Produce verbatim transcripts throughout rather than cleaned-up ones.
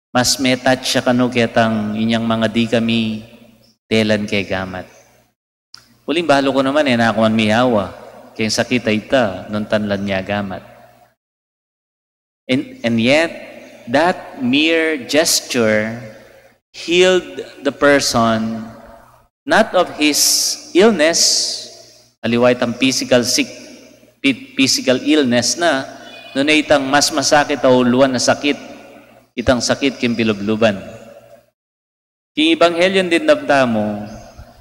Mas me-touch ya kanu ketang inyang mangadi kami telan ke gamat. Uling balu ku naman, e na ku man miyawa keng sakit a ita nung tanlan ya gamat. And, and yet, that mere gesture healed the person, not of his illness, aliwa itang physical sick, phy-, physical illness na, nune itang mas masakit a uluan a sakit, itang sakit king pilubluban. King Ebanghelyo ning damdamin mu,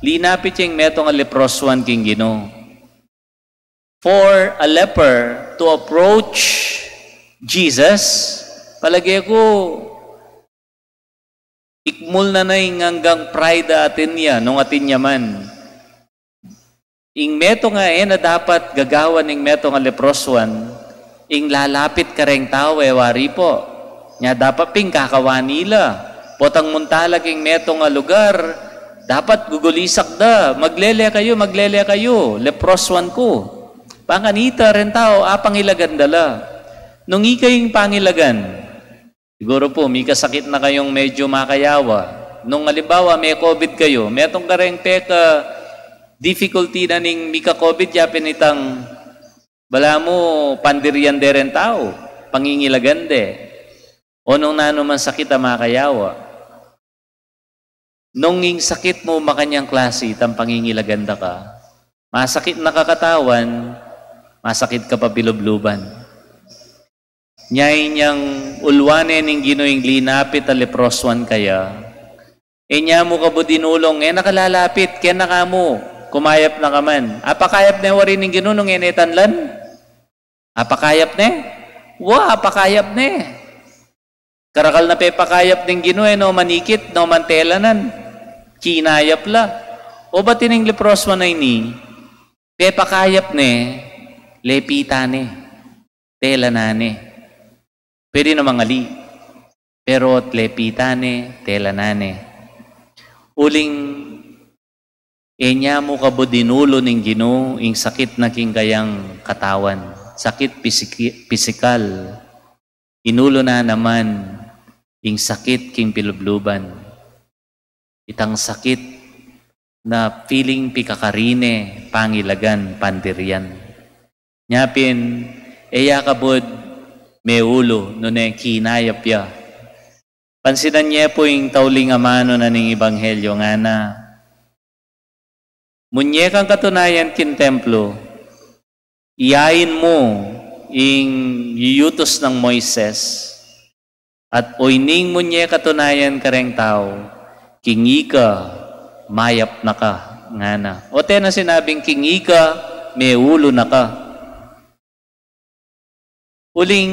linapit ya ing metung a leprosuan king Ginu. For a leper to approach Jesus, palage ku, ikmul na na ing anggang pride a atin ya, nung atin ya man. Ing metung a e na dapat gagawan ning metung a leprosuan, ing lalapit kareng tau, e wari pu. Nya dapat pin kakawani la. Potang munta la king metung a lugar, dapat gugulisak da, "Maglele kayu, maglele kayu, leprosuan ku." Pangani ta reng tau, apangilagan da la. Nung ika ing pangilagan, siguru pu, mikasakit na kayung medyu makayawa. Nung alimbawa, me-COVID kayu, metung kareng peka-difficulty na ning mika-COVID, ya pin itang balamu pandirian de reng tau, pangingilagan de. O nung nanu mang sakit a makayawa. Nung ing sakit mu makanyang klasi, itang pangingilagan da ka, masakit na ka katawan, masakit ka pa pilubluban. Nya inyang uluan ne ning Ginu ing linapit a leprosuan kaya, e nya mu kabud inulung, "E na ka lalapit, kena ka mu, kumayap na ka man." Apakayap ne wari ning Ginu nung e ne tanlan? Apakayap ne? Wa, apakayap ne. Karakal na pepakayap ning Ginu, e no manikit, no mantelanan. Kinayap la. O bat ining leprosuan a ini, pepakayap ne, lepitan ne, telanan ne. Pwede namang ali. Pero lepitan ne, telanan ne. Uling e nya mu kabud inulu ning Ginu ing sakit na king kayang katawan, sakit pisiki-, pisikal. Inulu na naman ing sakit king pilubluban. Itang sakit na feeling pikakarine, pangilagan, pandirian. Nya pin, e ya kabud meulu, nune kinayap ya. Pansinan ye pu ing tauling amanu na ning Ebanghelyo, ngana, "Munye kang katunayan king templo, iyain mu ing yuyutus nang Moises, at oyni munye katunayan kareng tau, king ika mayap na ka," ngana. O te na sinabing king ika meulu na ka. Uling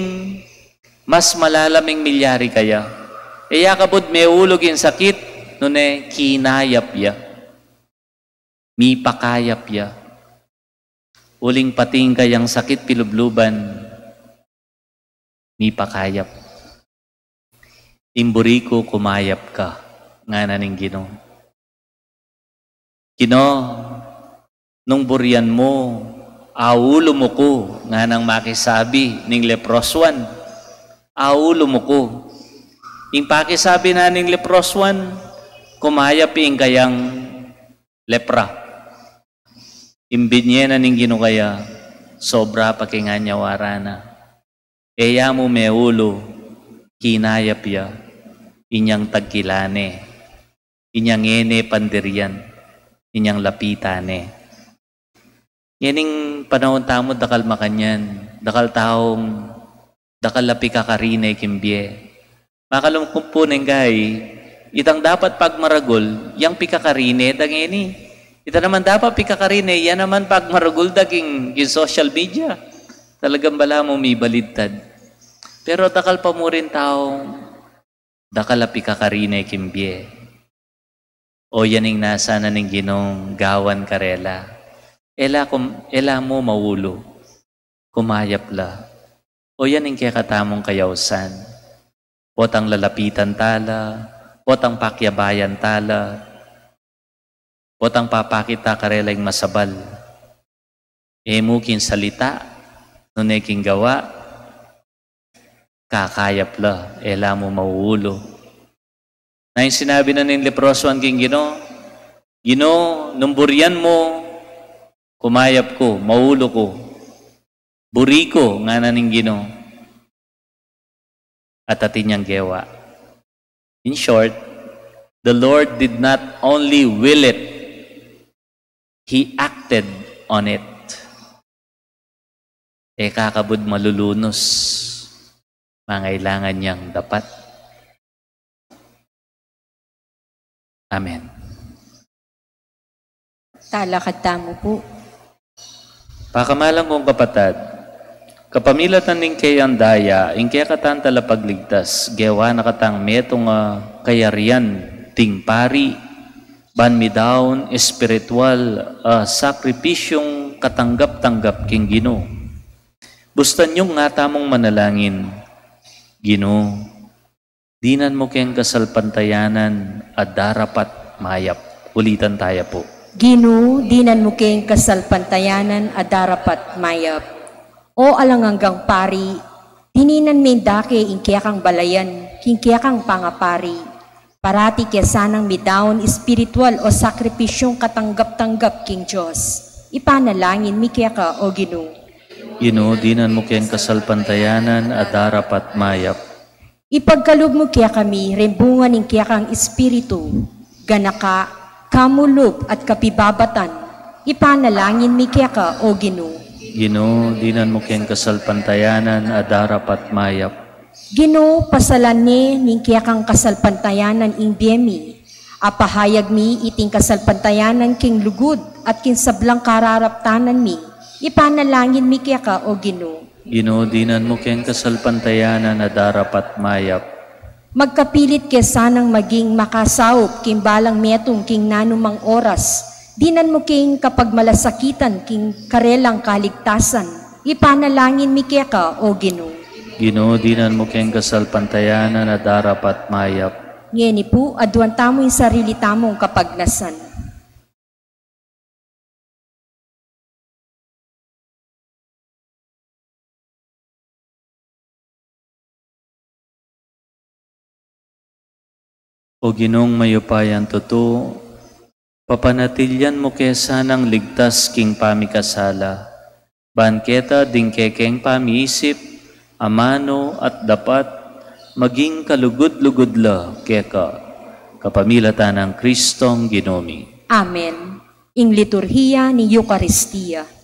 mas malalam ing milyari kaya. E ya kabud meulu king sakit, nune kinayap ya. Mipakayap ya. Uling pati ing kayang sakit pilubluban, mipakayap. "Ing buri ku, kumayap ka," ngana ning Ginu. "Ginu, nung burian mu, aulu mu ku," nganang makisabi ning leprosuan. "Aulu mu ku." Ing pakisabi na ning leprosuan, kumayap ing kayang lepra. Ing binye na ning Ginu kaya, sobra pa king anyawara na. E ya mu meulu, kinayap ya, inyang tagkilan ne, inyang e ne pandirian, inyang lapitan ne. Ngening panaun tamu dakal makanyan, dakal taung, dakal a pikakarine king bie. Makalungkut pu neng kai, itang dapat pagmaragul, yang pikakarine da ngeni. Ita naman dapat pikakarine, ya naman pagmaragul da king, king social media. Talagang balamu mibalidtad. Pero dakal pa mu ring taung dakal a pikakarine king bie. O yan ing nasa na ning Ginung gawan karela. E la kum-, e la mu maulu. Kumayap la. O yan ing kekatamung kayausan. Potang lalapitan ta la, potang pakyabayan ta la, potang papakit ta karela ing masabal. E mu king salita, nune king gawa, kakayap la, e la mu mauulu. Na ing sinabi na ning leproso king Ginu, "Ginu, nung burian mu, kumayap ku, maulu ku. Buri ku," ngana ning Ginu. At atin yang gewa. In short, the Lord did not only will it, He acted on it. E ka kabud malulunus, mangailangan yang dapat. Amen. Talakad tamu pu. Pakamalan kung kapatad, kapamilatan ning keyang daya, ing kekatang talapagligtas, gewa na katang metung a kayarian ding pari, ban midaun espiritual a sakripisyung katanggap-tanggap king Ginu. Bustan yung nga tamung manalangin, Ginu, dinan mu keng kasalpantayanan a darapat mayap. Ulitan taya pu. Ginu, dinan mu keng kasalpantayanan a darapat mayap. O alang anggang pari, dininan me dake ing kekang balayan, king kekang pangapari. Parati ke sanang midaun espiritual o sakripisyung katanggap-tanggap king Dios. Ipanalangin mi keka, O Ginu. Ginu, dinan mu keng kasalpantayanan a darapat mayap. Ipagkalub mu kekami ring bunga ning kekang Espiritu, ganaka, kamulub at kapibabatan, ipanalangin mi keka, O Ginu. Ginu, dinan mu keng kasalpantayanan a darapat mayap. Ginu, pasalan ne ning kekang kasalpantayanan ing bie mi, apahayag mi iting kasalpantayanan king lugud at king sablang kararaptanan mi, ipanalangin mi keka, O Ginu. Ginu, dinan mu keng kasalpantayanan a darapat mayap. Magkapilit ke sanang maging makasaup king balang metung king nanumang oras, dinan mu keng kapagmalasakitan king karelang kaligtasan, ipanalangin mi keka, O Ginu. Ginu, dinan mu keng kasalpantayanan a darapat mayap. Ngeni pu, aduan tamu ing sarili tamung kapagnasan. O Ginung mayupayang tutu, papanatilian mu ke sanang ligtas king pamikasala, ban keta ding kekeng pamiisip, amanu at dapat, maging kalugud-lugud la keka, kapamilatan nang Kristong Ginu mi. Amen. Ing liturhiya ning Eukaristia.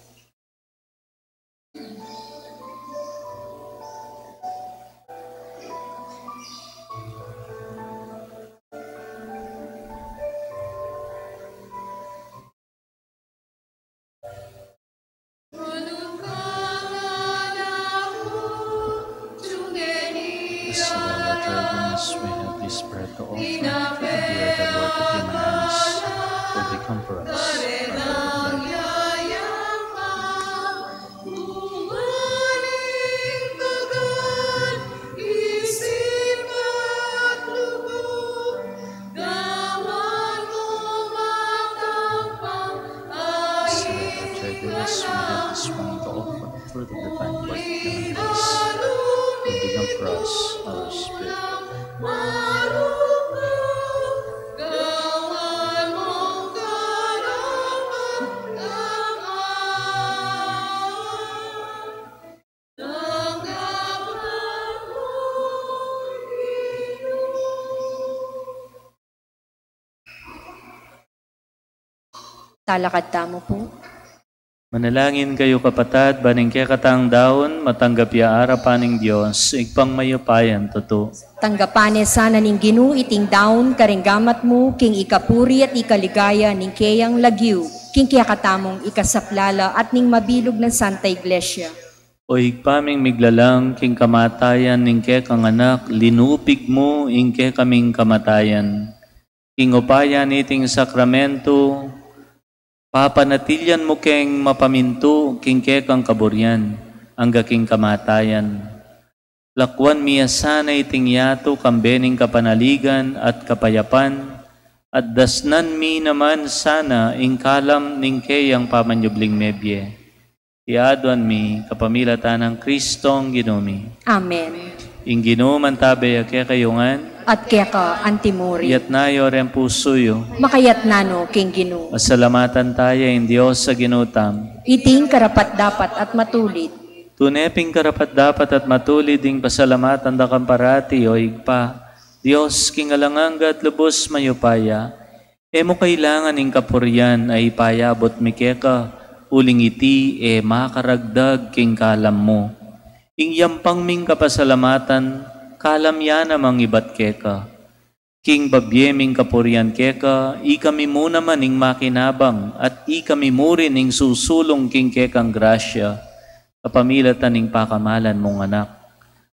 As our Lord, we have this bread to offer, the beer, the work of human hands, will become for us a cup of life. Sir, after this, we have this wine to offer, fruit of the vine, work of human hands, will become for us our spirit. Talakad tamu pu. Manalangin kayu, kapatad, ban ing kekatang daun matanggap ya arapan ning Dios, Ibpang mayupayang tutu. Tanggapan ne sana ning Ginu iting daun karing gamat mu, king ikapuri at ikaligaya ning keyang lagyu, king kekatamung ikasaplala at ning mabilug nang Santa Iglesia. O Ibpa ming miglalang, king kamatayan ning kekang Anak, linupig mu ing kekaming kamatayan. King upaya niting sakramento, papanatilian mu keng mapamintu king kekang kaburian, angga king kamatayan. Lakuan mi ya sana iting yatu kambe ning kapanaligan at kapayapan, at dasnan mi naman sana ing kalam ning keyang pamanyubling mebie. Iti aduan mi kapamilatan nang Kristong Ginu mi. Amen. Ing Ginu mantabe ya kekayu ngan. At keka antimurin. Iyatas yu reng pusu yu. Makayatas no king Ginu. Pasalamatan taya ing Dios a Ginu tamu. Iti ing karapat-dapat at matulid. Tune pin karapat-dapat at matulid ing pasalamatan da kang parati, o Ibpa, Dios king alang angga at lubus mayupaya. E mu kailangan ing kapurian a ipayabut mi keka, uling iti e makaragdag king kalam mu. Ing yampang ming kapasalamatan, kalam ya namang ibat keka. King babie ming kapurian keka, ikami mu naman ing makinabang, at ikami mu rin ing susulung king kekang grasya, kapamilatan ning pakamalan mung Anak.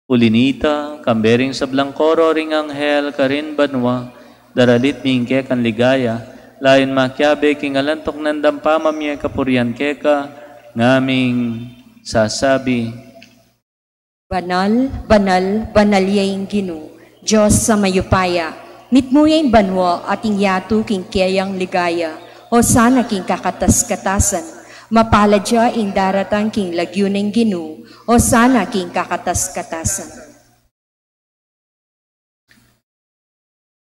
Uli na nita, kambe ring sablang koro ring anghel karin banua, daralit mi ing kekang ligaya, layun makiabe king alang tuknang dang pamamie kapurian keka, ngaming sasabi, Banal, banal, banal ya ing Ginu, Dios a mayupaya. Mitmu ya ing banua at ing yatu king keyang ligaya. Hosana king kakatas-katasan. Mapalad ya ing daratang king lagyu ning Ginu. Hosana king kakatas-katasan.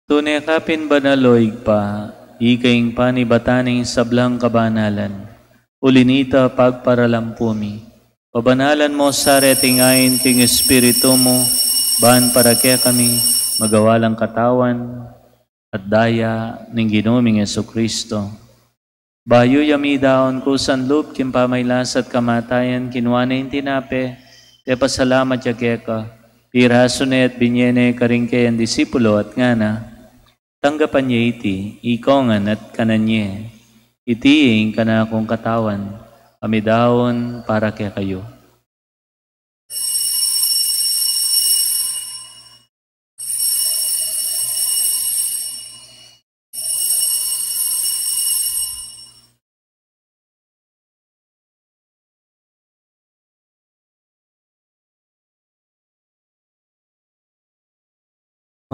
Tune ka pin banal, o Ibpa, ika ing panibatan ning sablang kabanalan. Uli na nita, pagparalampu mi. Pabanalan mu sa reting ain king Espiritu mu, ban para kekami magawa lang katawan at daya ning Ginu ming Jesucristo. Bayu ya midaun kusa lub king pamailas at kamatayan, kinua ne ing tinape, pepasalamat ya keka, pirasu ne at binie ne karing keyang disipulu at ngana, tanggapan ye iti, ikongan at kanan ye. Iti ing kanakung katawan, a midaun para kekayu.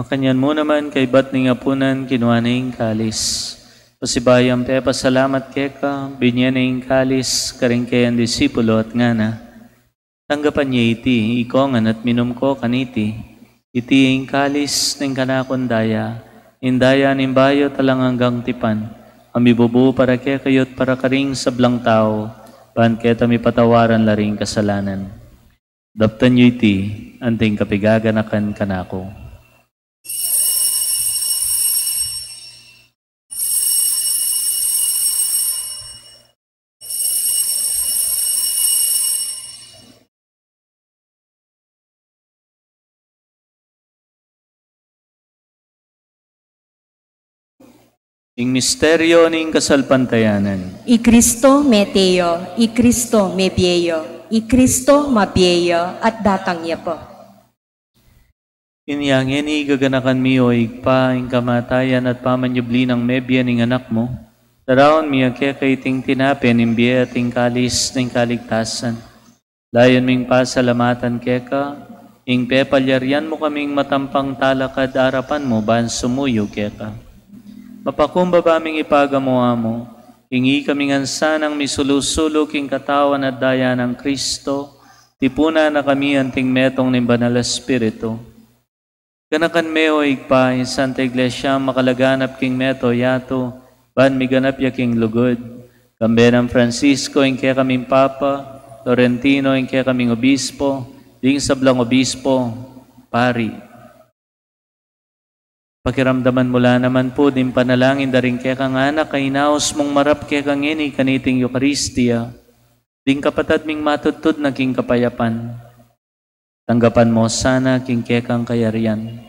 Makanyan mu naman kaybat ning apunan, kinua ne ing kalis. Pasibayu yang pepasalamat keka, binie ne ing kalis karing keyang disipulu at ngana, tanggapan ye iti, ikongan at minum ko kaniti. Iti ing kalis ning kanakung daya, ing daya ning bayu at alang anggang tipan, a mibubu para kekayu at para karing sablang tau, ban keta mipatawaran la ring kasalanan. Daptan yu iti, anting kapigaganakan kanaku. Ing misteryu ning kasalpantayanan. I Kristo mete ya, i Kristo mebie ya, i Kristo mabie ya, at datang ya pa. Inya ngeni gaganakan mi, o Ibpa, ing kamatayan at pamanyubli nang mebie ning Anak mu. Daraun mi keka iting tinape ning bie at ing kalis ning kaligtasan. Layun ming pasalamatan keka, ing pepalyarian mu kaming matampang talakad arapan mu ban sumuyu keka. Mapakumbaba ming ipagamu-amu, ing ikami ngan sanang misulu-sulu king katawan at daya nang Kristo, tipunan na kami anting metung ning Banal a Espiritu. Ganakan me, o Ibpa, ing Santa Iglesia makalaganap king meto yatu, ban miganap ya king lugud. Kambe nang Francisco ing kekaming Papa, Florentino ing kekaming Obispo, ding sablang obispo, pari. Pakiramdaman mu la naman pu ding panalangin da ring kekang anak a inaus mung marap keka ngeni kaniting Eukaristia, ding kapatad ming matudtud na king kapayapan. Tanggapan mu sana king kekang kayarian.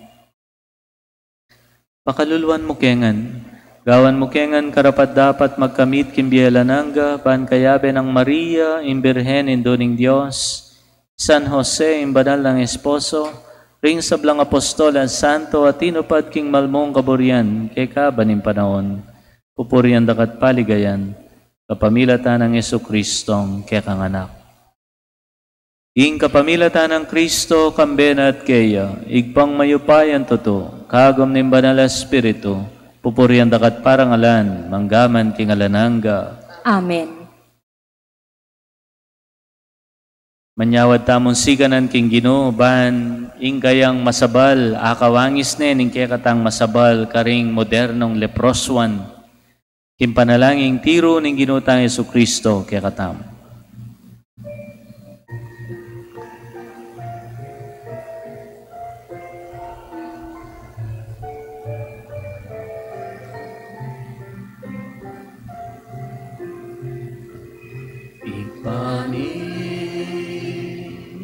Pakaluluan mu ke ngan, gawan mu ke ngan karapat-dapat magkamit king bie alang angga, ban kayabe nang Maria, ing Birhen, Indu ning Dios, San Jose, ing banal nang esposo, ring sablang apostol at santo a tinupad king malmung kaburian keka ban ning panaun, pupurian daka at paligayan, kapamilatan nang Jesucristong kekang Anak. Ing kapamilatan nang Kristo, kambe na at keya, Ibpang mayupayang tutu, kagum ning Banal a Espiritu, pupurian daka at parangalan, mangga man king alang angga. Amen. Manyawad tamung sikanan king Ginu, ban ing kayang masabal, akawangis ne ning kekatang masabal karing modernong leprosuan. King panalangin tiru ning Ginu tang Jesucristo kekatamu. Ibpa mi,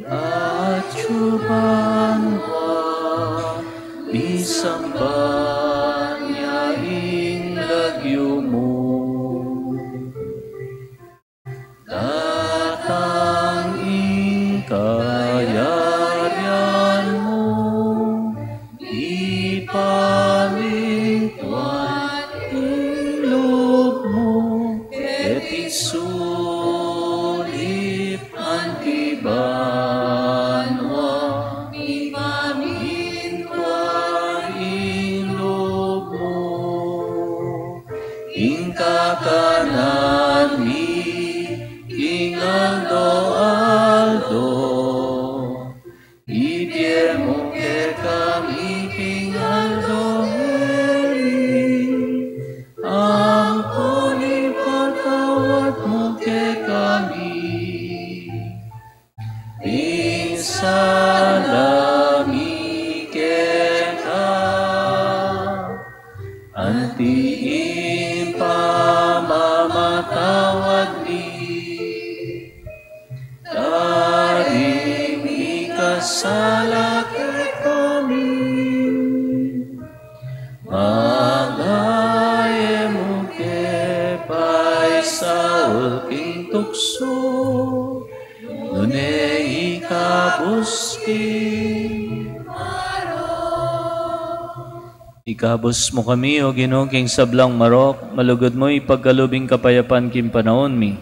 atsu ka banua, misamban ya ing lagyu mu. Datang ing kayarian mu, mipamintuan ing lub mu, keti sulip anti banua, mipamintuan ing lub mu. Ing kakanan mi king aldo-aldo, ibie mu kekami king aldo ngeni, ampon ipatawad mu kekami ing sala mi keka, anti ing pamamatawad mi karing mikasala kekami. Manga e mu ke paisaul king tuksu, nune ikabus king marok. Ikabus mu kami, O Ginu, king sablang marok, malugud mu ipagkalub ing kapayapan king panaun mi.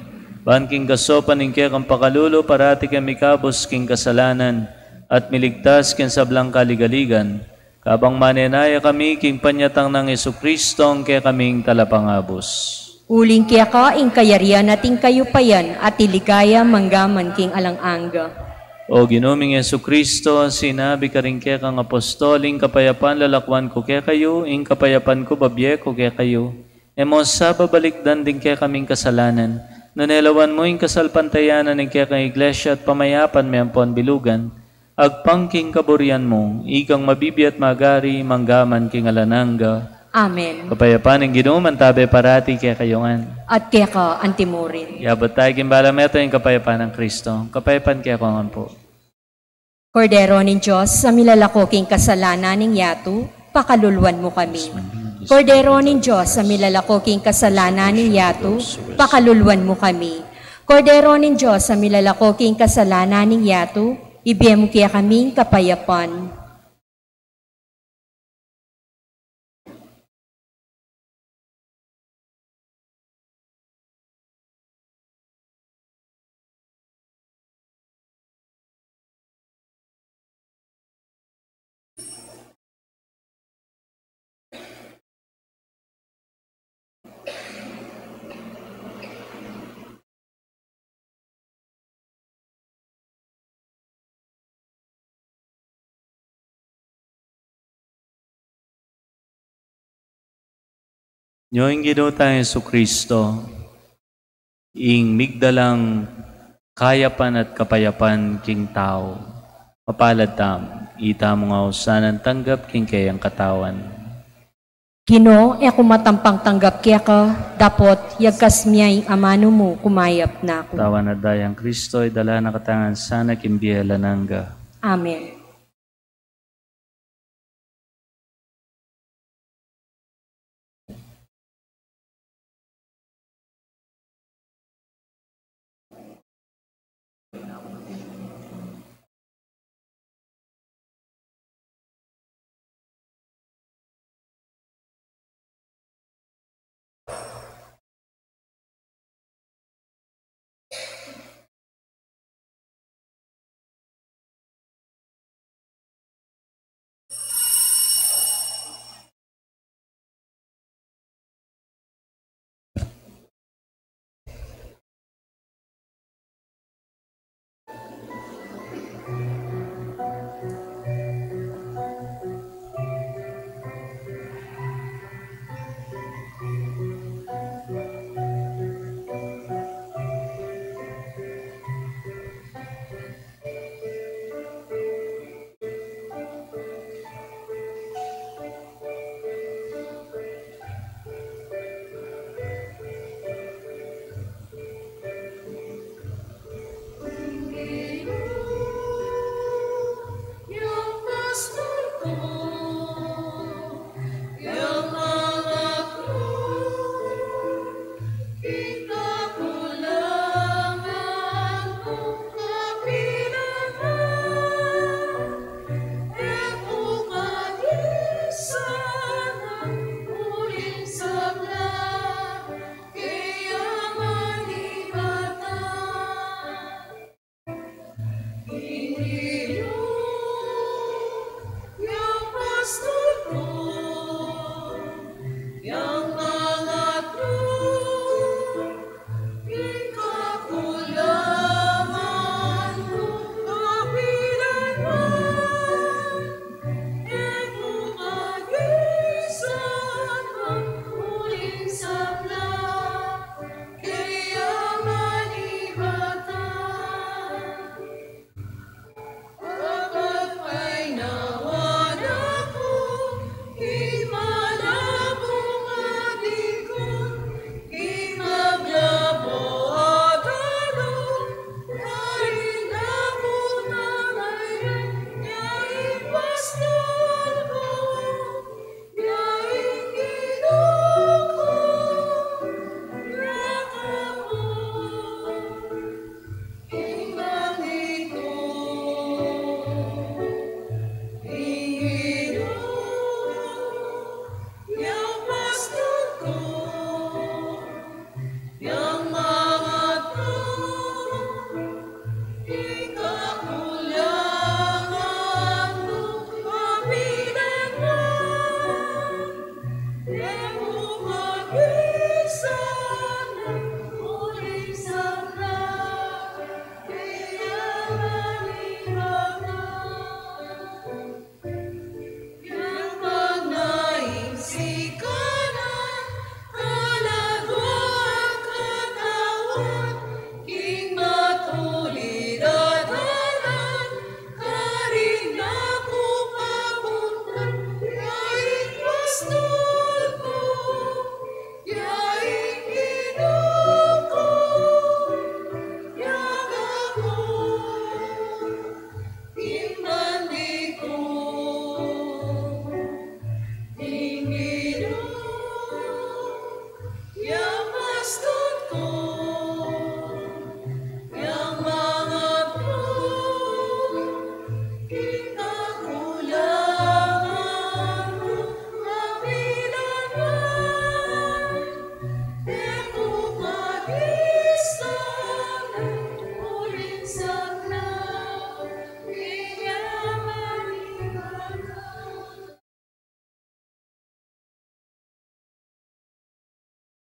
Ban king kasaupan ning kekang pakalulu, parati keng mikabus king kasalanan, at miligtas king sablang kaligaligan. Kabang manenaya kami king panyatang nang Jesucristo, ing kekaming Talapangabus. Uling keka ing kayarian at ing kayupayan at ing ligaya mangga man king alang angga. O Ginu ming Jesucristo, sinabi karing kekang apostol, ing kapayapan lalakwan ku kekayu, ing kapayapan ku babie ku kekayu. E mu sa babalikdan ding kekaming kasalanan, nune lawan mu ing kasalpantayanan ning kekang Iglesia at pamayapan me ampon bilugan, agpang king kaburian mu, ikang mabibie at magari, mangga man king alang angga. Amen. Kapayapan ning Ginu mantabe parati kekayu ngan. At keka antimurin. Yabut tayu king balang metung ing kapayapan nang Kristo. Kapayapan kekongan pu. Kordero ning Dios, a milalako king kasalanan ning yatu, pakaluluan mu kami. Kordero ning Dios, a milalako king kasalanan ning yatu, pakaluluan mu kami. Kordero ning Dios, a milalako king kasalanan ning yatu, ibie mu kekami ing kapayapan. Nyo ing Ginu tang Jesucristo, ing migdalang kayapan at kapayapan king tau. Mapalad tamu, itamu nga ausan a tanggap king keyang katawan. Ginu, e ku matampang tanggap keka, dapot yagkas mya ing amanu mu, kumayap na ku. Katawan at dayang Kristo, idala na katamu ngan sana king bie alang angga. Amen.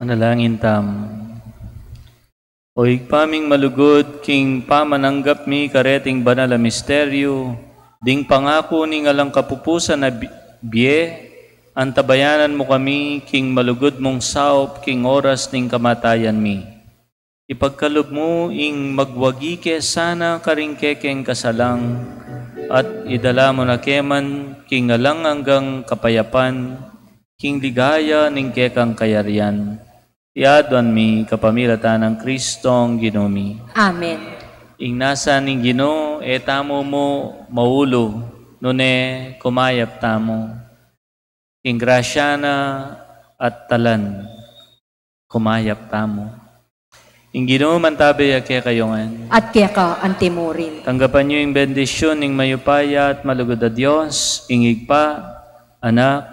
Manalangin tamu. O Ibpa ming malugud, king pamananggap mi kareting banal a misteryu, ding pangaku ning alang kapupusan a bi-, bie, antabayanan mu kami king malugud mung saup king oras ning kamatayan mi. Ipagkalub mu ing magwagi ke sana karing kekeng kasalang, at idala mu na ke man king alang anggang kapayapan, king ligaya ning kekang kayarian. Iti aduan mi kapamilatan nang Kristong Ginu mi. Amen. Ing nasa ning Ginu, e tamu mu maulu, nune kumayap tamu. Ing grasya na at talan, kumayap tamu. Ing Ginu mantabe ya kekayu ngan. At keka antimurin. Tanggapan yu ing bendisyun ning mayupaya at malugud a Dios, ing Ibpa, Anak,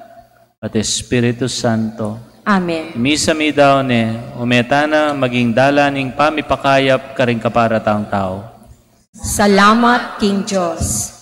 at Espiritu Santo. Amen. Misa mi daun ne, ume tana maging dalan ning pamipakayap karing kaparataung tau. Salamat king Dios.